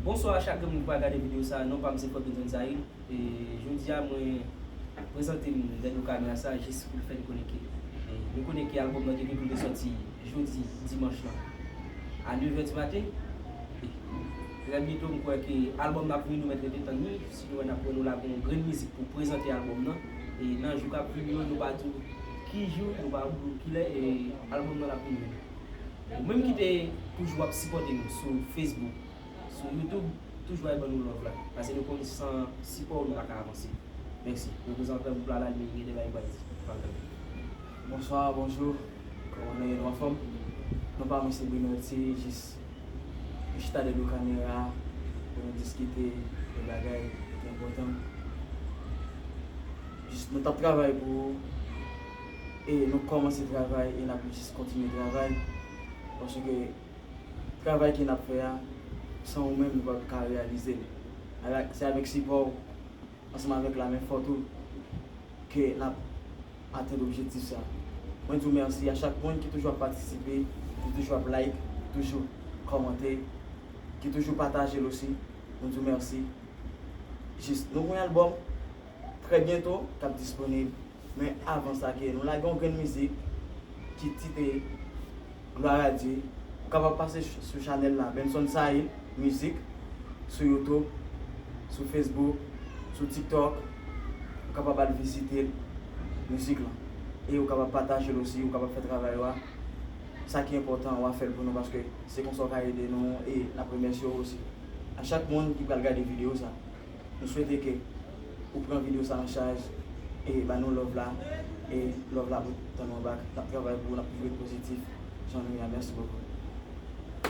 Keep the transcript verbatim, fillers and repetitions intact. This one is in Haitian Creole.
Bonswa a chak grenn moun ki pral gade videyo sa a. Non pa m se Fodrinson Saïl. E jodi a mwen prezante m dèyè kamera sa a jis pou fè n konnen ke, e nou konnen ke albòm nan te gen pou l te sòti jodi dimanch lan a nèf è di maten. E trè byento m kwè ke albòm nan ap vini, nou mèt rete tann li. Si nou wè n ap wè nou lage yon grenn mizik pou prezante albòm nan. E nan jou k ap vini yo, nou pa di w ki jou, nou pa di w kilè, e albòm nan ap vini. Ou menm ki te toujou ap sipòte nou sou Facebook, sou YouTube, toujou al ban nou love la. Paske nou konn san sipò w nou pa ka avanse. Mèsi. Reprezantan gwoup la la, li gen de bagay pou al di. Pral tande. Bonswa, bonjou. Kòman nou ye, nou anfòm? Non pa mwen se Bruno T, jis nou chita dèyè kamera pou nou diskite de bagay ki enpòtan. Jis nou t ap travay pou ou, e nou kòmanse travay, e n ap jis kontinye travay. Paske travay ke n ap fè a, san ou menm, nou p ap ka reyalize l. Avèk, se avèk sipò w, ansanm avèk lamen fò tou, ke n ap atenn objektif sa. Mwen di w mèsi a chak moun ki toujou ap patisipe, ki toujou ap like, toujou kòmante, ki toujou pataje l osi. Mwen di w mèsi. Jis, nou gen yon albòm trè byento k ap disponib. Men avan sa, ke nou lage yon grenn mizik ki titre Gloire à Dieu. Ou kapab pase ch-, sou chanèl la, Benson Saïl Mizik, sou YouTube, sou Facebook, sou TikTok. Ou kapab al vizite l, mizik lan. E ou kapab pataje l osi, ou kapab fè travay ou a. Sa ki enpòtan, w a fè l pou nou, paske se konsa w ka ede nou, e n ap remèsye w osi. A chak moun ki pral gade videyo sa, nou swete ke ou pran videyo sa an chaj, e ba nou love la, e love la pou tann nou anba. N ap travay pou ou, n ap toujou ret pozitif, jan nou ye a. Mèsi bokou.